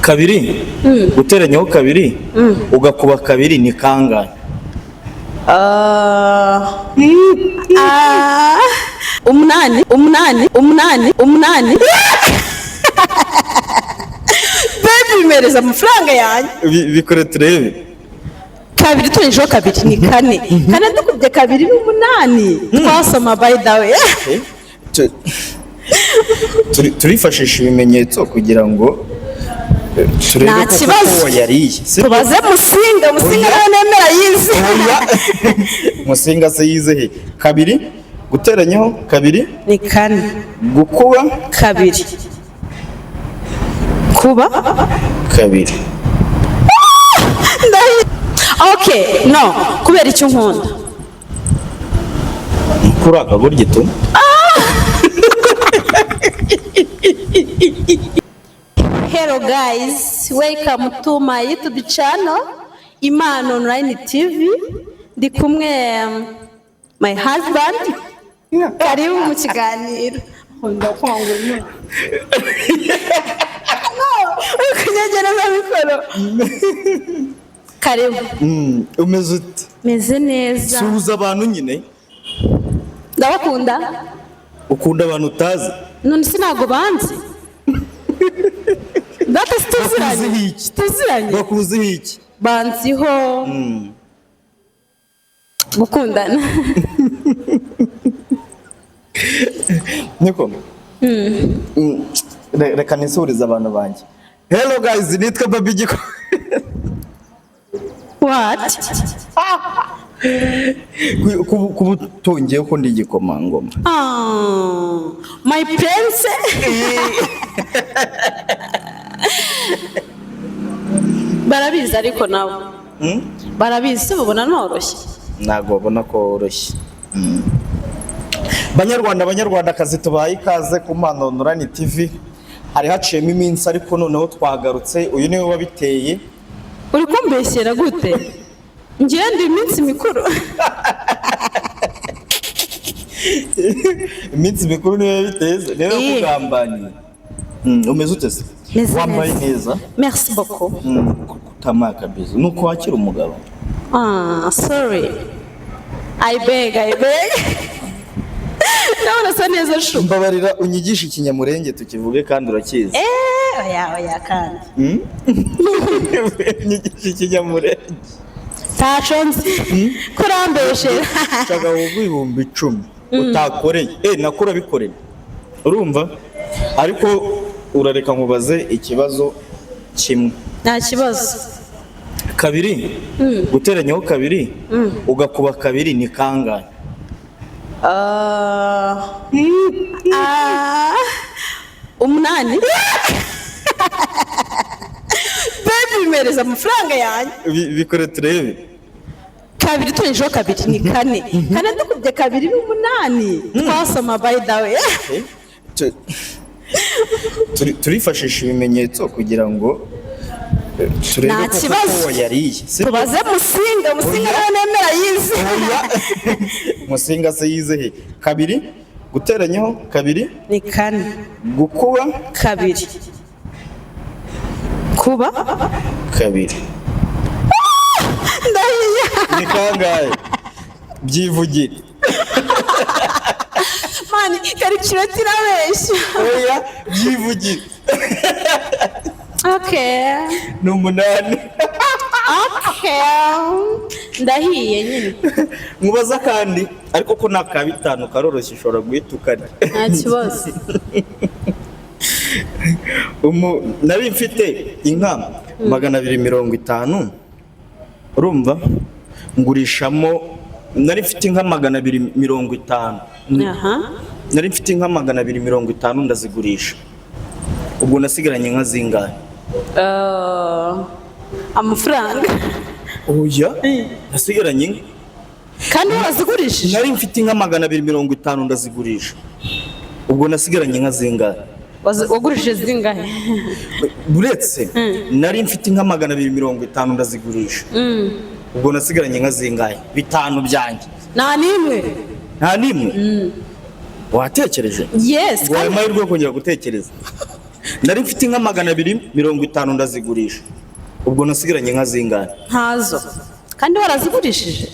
Kabiri guteranyaho kabiri ugakuba kabiri ni kangahe? Ah, ah, umunani, umunani, umunani, umunani. Baby, mpereza amafaranga yanjye. Bikore turebe. Kabiri turengejeho kabiri ni kane. Kane dukubye kabiri ni umunani. Twasoma, by the way. Eh, turifashisha ibimenyetso kugira ngo turebe Nta koko kibazo. ko wayariye. Si byo? Tubaze Musinga. Musinga Oya. nawe nemera yize. Oya. Musinga se yize he? Kabiri guteranyaho kabiri Ni kane. Gukuba Kabiri kuba kabiri. Okay, no kubera icyo nkunda. Kuri akagoryi tu. Hello guys, welcome to my YouTube channel, Imano Online TV. Ndi kumwe my husband. Karibu mu kiganiro. Nkunda kwanga umwana. No, uri kunyegereza mikoro. Karibu. Umeze ute? Meze neza. Suhuza abantu nyine. Ndabakunda. Ukunda abantu utazi? None se ntabwo banzi? Data, situziranye. Bakuziho iki? Tuziranye. Bakuziho iki? Banziho gukundana. Niko. Reka nisuhurize abantu banjye. Hello guys, nitwa Baby Giko. What? Kuba utongeyeho ko ndi igikomangoma. Ah, my prince. Barabizi ariko nabo barabizi se babona noroshye? Ntabwo babona ko woroshye. Banyarwanda, banyarwandakazi, tubaye ikaze ku Mpano Online TV. Hari haciyemo iminsi, ariko noneho twagarutse. Uyu niwe wabiteye. Uri kumbeshyera gute? Ngewe ndi iminsi mikuru. Iminsi mikuru niwe wabiteye se? Niwe Eh. wakugambaniye. Umeze ute se? Meze Wambaye neza. neza. Merci beaucoup. Kutamaye akabizo ni uko wakira umugabo. Ah, sorry, I beg, I beg. Nawe urasa neza shu. Mbabarira unyigishe Ikinyamurenge tukivuge, kandi urakizi. Eh, oya, oya kandi. Unyigishe Ikinyamurenge. Ntaco nzi, kurambeshera. Nshaka kuguha 10,000 utakoreye, nako urabikoreye, urumva, ariko urareka nkubaze ikibazo kimwe. Nta kibazo. Kabiri guteranyaho kabiri ugakuba kabiri ni kangahe? Ah, ah, umunani. Baby, mpereza amafaranga yanjye. Bikore turebe. Kabiri turengejeho kabiri ni kane. Kane dukubye kabiri ni umunani. Twasoma, by the way. Eh, turifashisha ibimenyetso kugira ngo turebe Nta koko kibazo. ko wayariye. Si byo? Tubaze Musinga. Musinga Oya. nawe nemera yize. Oya. Musinga se yize he? Kabiri guteranyaho kabiri Ni kane. Gukuba Kabiri kuba kabiri. Ndahiye. Ni kangahe? Byivugire. Man, karikireti irabeshya. Oya, byivugire. Okay. Ni umunani. Okay, ndahiye nyine. Nkubaza kandi, ariko ko naka bitanu karoroshye, ushobora guhita ukarya. Nta kibazo. Nari mfite inka 250, urumva, ngurishamo. Nari mfite inka 250. Aha. Nari mfite inka 250, ndazigurisha. Ubwo nasigaranye inka zingahe? Amafaranga. Oya, nasigaranye inka. Kandi wazigurishije? Nari mfite inka 250, ndazigurisha. Ubwo nasigaranye inka zingahe? Wagurishije zingahe? Uretse, nari mfite inka 250, ndazigurisha. Ubwo nasigaranye inka zingahe? Bitanu byanjye. Nta n'imwe. Nta n'imwe? Watekereje? Yes. Ngo Kandi amahirwe yo kongera gutekereza. Nari mfite inka 250 ndazigurisha, ubwo nasigaranye inka zingahe? Ntazo, kandi warazigurishije.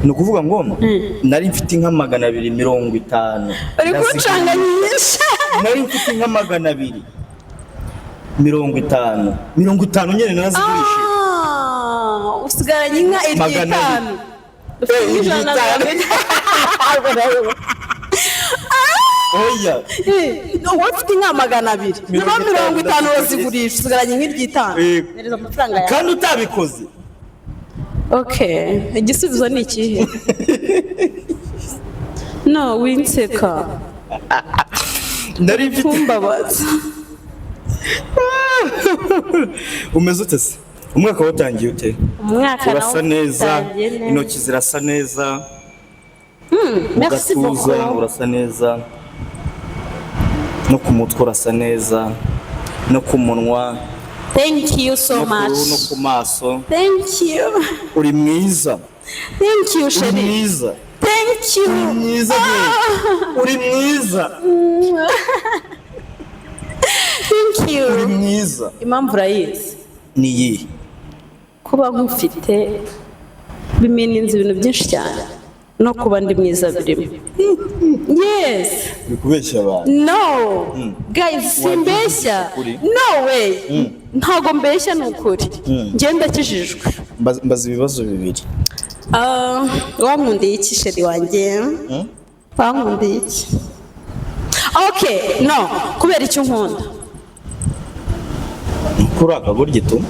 Ni ukuvuga ngo nari mfite inka 250. Uri kuncanganyisha. Nari mfite inka 250, 50 nyine narazigurishije. Ah, usigaranye inka 200. iryitanu. Ufite Eh, 150. Iryitanu. Oya. Wowe ufite inka 200, niba 50 urazigurisha, usigaranye nk'iryitanu. Yego. Nereza amafaranga yawe. Kandi utabikoze. Okay, igisubizo ni ikihe? No, winseka. Nari mfite Kumbabaza. Umeze ute se? Umwaka watangiye ute? Umwaka Urasa nawo neza. utangiye neza. Intoki zirasa neza. Merci Gatuza beaucoup. urasa neza, no ku mutwe urasa neza, no ku munwa, Thank you so no ku much. ruhu, no ku maso. Thank you. Uri mwiza. Thank you, Uri chérie. mwiza. Thank you. Uri mwiza babe. Uri mwiza. Thank you. Uri mwiza. Impamvu urayizi? Ni iyihe? Kuba nkufite bimeninze ibintu byinshi cyane, no kuba ndi mwiza birimo. Yes. Uri kubeshya abantu. No. Guys, simbeshya. Ukuri. No way. Ntago mbeshya, ni ukuri. Njye ndakijijwe. Mbaza ibibazo bibiri. Ah, wankundiye iki, chéri wanjye? Wankundiye iki? Okay, no, kubera icyo unkunda. Kuri akagoryi tu.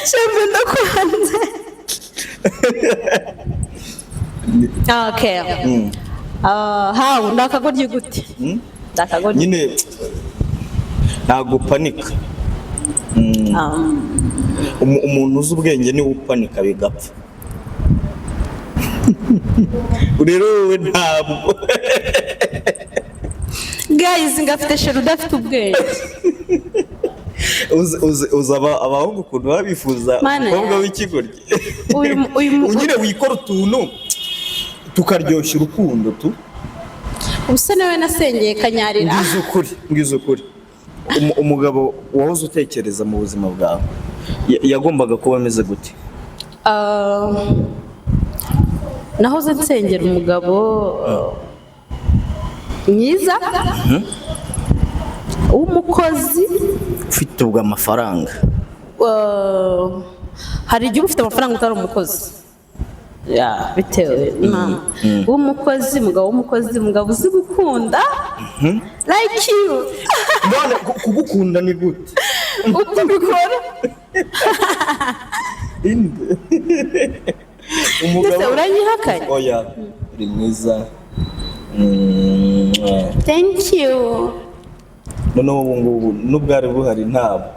Shembe, ndakwanze. Okay. Ah, how ndakagoryi gute? Ndakagoryi. Nyine ntabwo upanika. Umuntu uzi ubwenge niwe upanika bigapfa. Rero wowe ntabwo. Guys, ngafite chéri udafite ubwenge. Uzi abahungu ukuntu baba bifuza Mana umukobwa yanjye. w'ikigoryi. Uyu Nyine wikora utuntu tukaryoshya urukundo tu. Ubusa nawe nasengeye kanyarira. Mbwiza ukuri, mbwiza ukuri. Umugabo wahoze utekereza mu buzima bwawe yagombaga kuba ameze gute? Ah, nahoze nsengera umugabo mwiza w'umukozi. Ufite ubwo amafaranga? Hari igihe uba ufite amafaranga utari umukozi. Ya, bitewe na w'umukozi, umugabo w'umukozi, umugabo uzi gukunda like you. None kugukunda ni gute? Uko ubikora. Inde? Ndetse uranyihakanye? Oya, uri mwiza. Thank you. Noneho ubu ngubu n'ubwari buhari ntabwo.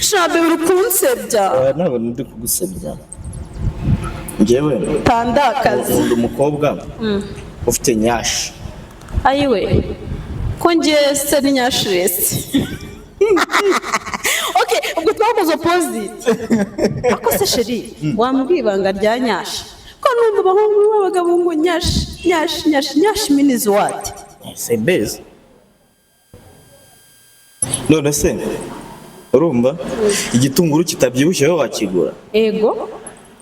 Shabe, uri kunsebya. Oya, ntabwo ndi kugusebya njyewe. Tandakazi. Nkunda umukobwa ufite nyashi. Ayiwe, ko ngiye se ni nyashiresi. Okay, ubwo twakoze opposite. Ako se chéri, wambwiye ibanga rya nyashi, ko numva abahungu b'abagabo ngo nyashi, nyashi, nyashi, nyashi means what? Simbizi. None se urumva igitunguru kitabyibushye wowe wakigura? Ego,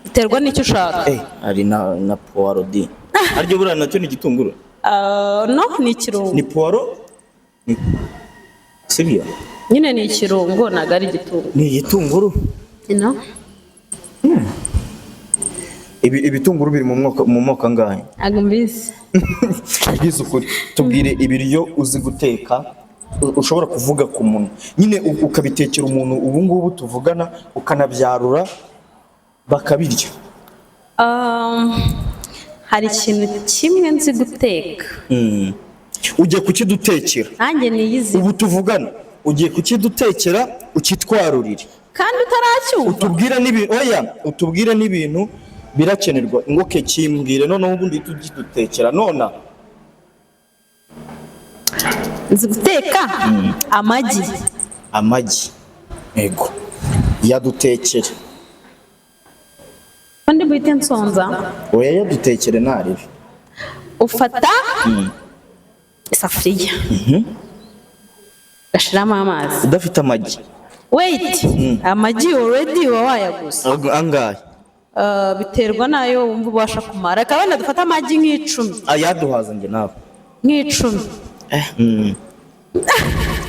biterwa n'icyo ushaka. Eh, hari na puwaro di, aryo buriya nacyo ni igitunguru? Ah, no, ni ikirungo. Ni puwaro. Sibyo? Nyine ni ikirungo, ntabwo ari igitunguru. Ni igitunguru. No. Ibitunguru biri mu moko angahe? Ntabwo mbizi. Bwiza ukuri, tubwire ibiryo uzi guteka, ushobora kuvuga ku munwa nyine, ukabitekera umuntu ubu ngubu tuvugana, ukanabyarura bakabirya. Hari ikintu kimwe nzi guteka. Ugiye kukidutekera. Nanjye niyizi. Ubu tuvugana ugiye kukidutekera, ukitwarurire. Kandi utaracyumva. Utubwire n'ibintu, oya, utubwire n'ibintu birakenerwa ngo ke kimbwire, noneho ubundi tukidutekera nona. Nzi guteka amagi. Amagi, yego, yadutekere. Ko ndi buhite nsonza? Oya, yadutekere ntaribi. Ufata isafuriya, ugashyiramo amazi. Udafite amagi? Wait, amagi already uba wayaguze. Angahe? Biterwa n'ayo wumva ubasha kumara. Reka wenda dufate amagi nk'icumi. Ayaduhaza njye nawe. Nk'icumi.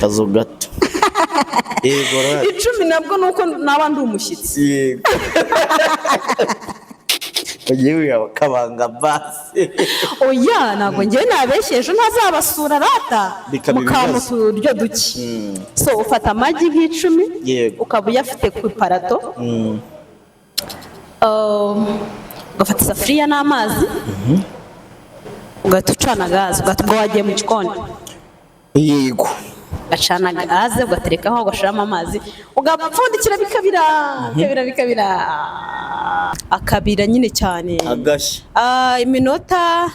Kazu gato, yego rero. 10 nabwo ni uko naba ndi umushyitsi. Yego, ugiye wiha kabanga basi. Oya, ntabwo ngewe nabeshye, ejo ntazabasura rata. Bikaba mukampa ibibazo. uturyo duke. So ufata amagi nk'icumi, ukaba uyafite ku iparato, ugafata isafuriya n'amazi, ugahita ucana gaze, ugahita ubwo wagiye mu gikoni, ugacana gaze, ugaterekaho, ugashyiramo amazi, ugapfundikira, bikabira, bikabira, bikabira, akabira nyine cyane. Agashya. Iminota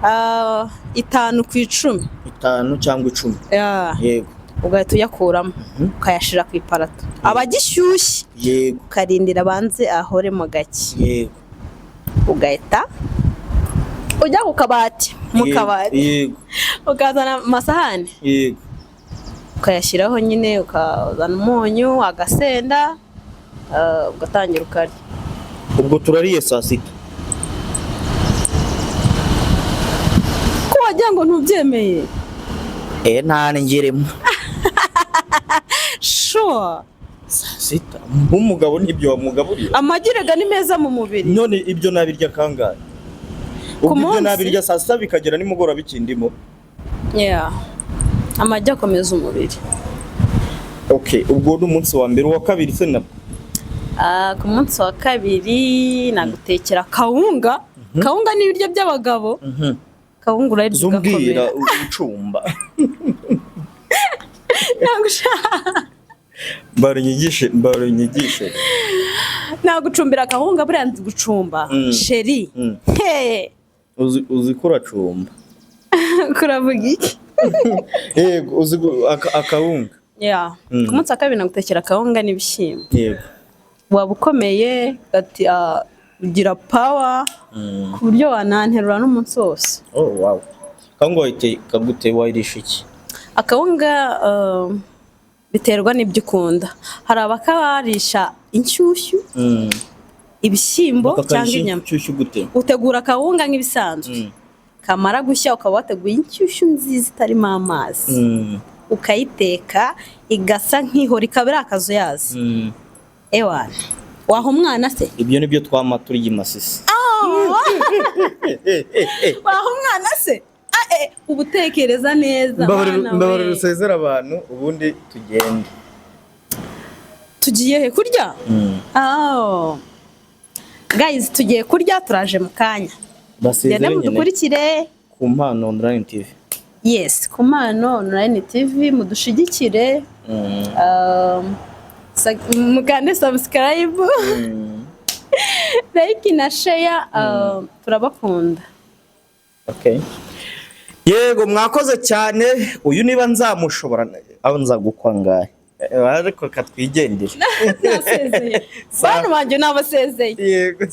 5 ku 10. 5 cyangwa 10. Yeah. Ugahita uyakuramo, ukayashyira ku iparato, aba agishyushye, ukarindira abanze ahoremo gake, ugahita ujya ku kabati, mu kabati, ukazana amasahani, ukayashyiraho nyine, ukazana umunyu, agasenda, ugatangira ukarya. Ubwo turariye saa sita. Ko wagira ngo ntubyemeye? Eh, nta ngirimo. Sure. Saa sita nk'umugabo n'ibyo wamugaburira? Amagi rega ni meza mu mubiri. None ibyo nabirya kangahe? Ku Ubwo ibyo munsi? nabirya saa sita bikagera nimugoroba bikindimo. Yeah. Amagi akomeza umubiri. Okay, ubwo ni umunsi wa mbere. Uwa kabiri se nabwo? Ku munsi wa kabiri nagutekera kawunga. Kawunga ni ibiryo by'abagabo. Kawunga urayirya Zumbwira. ugakomera. Ucumba. Mbarunyigishe, mbarunyigishe. Nagucumbira kawunga, buriya nzi gucumba, chéri. Hey. Uzi ko uracumba? Kuravuga iki? Yego, uzi akawunga. Yeah. Ku munsi wa kabiri nagutekera kawunga n'ibishyimbo. Waba ukomeye ati, ugira power ku buryo wananterura n'umunsi wose. Oh wow, kawunga wayiteka gute? Wayirisha iki? Akawunga biterwa n'ibyo ukunda. Hari abakarisha inshyushyu, ibishyimbo cyangwa Bakakarisha inyama. Inshyushyu gute? Utegura akawunga nk'ibisanzwe, kamara gushya ukaba wateguye inshyushyu nziza itarimo amazi, ukayiteka igasa nk'ihora, ikaba ari akazuyazi. Ewana, waha umwana se? Ibyo nibyo twama turya i Masisi. Waha umwana se? Uba utekereza neza mwana we. Mbabarira usezere abantu, ubundi tugende. Tugiye he kurya? Oh. Guys, tugiye kurya, turaje mu kanya. Basezere. Gende Nyine. Mudukurikire. Ku Mpano Online TV. Yes, ku Mpano Online TV, mudushigikire, mukande subscribe, like na share, turabakunda. Okay. Yego, mwakoze cyane. Uyu niba nzamushobora, aho nzagukwa ngahe? Ariko katwigendere. Nasezeye, bantu banjye, nabasezeye. Yego.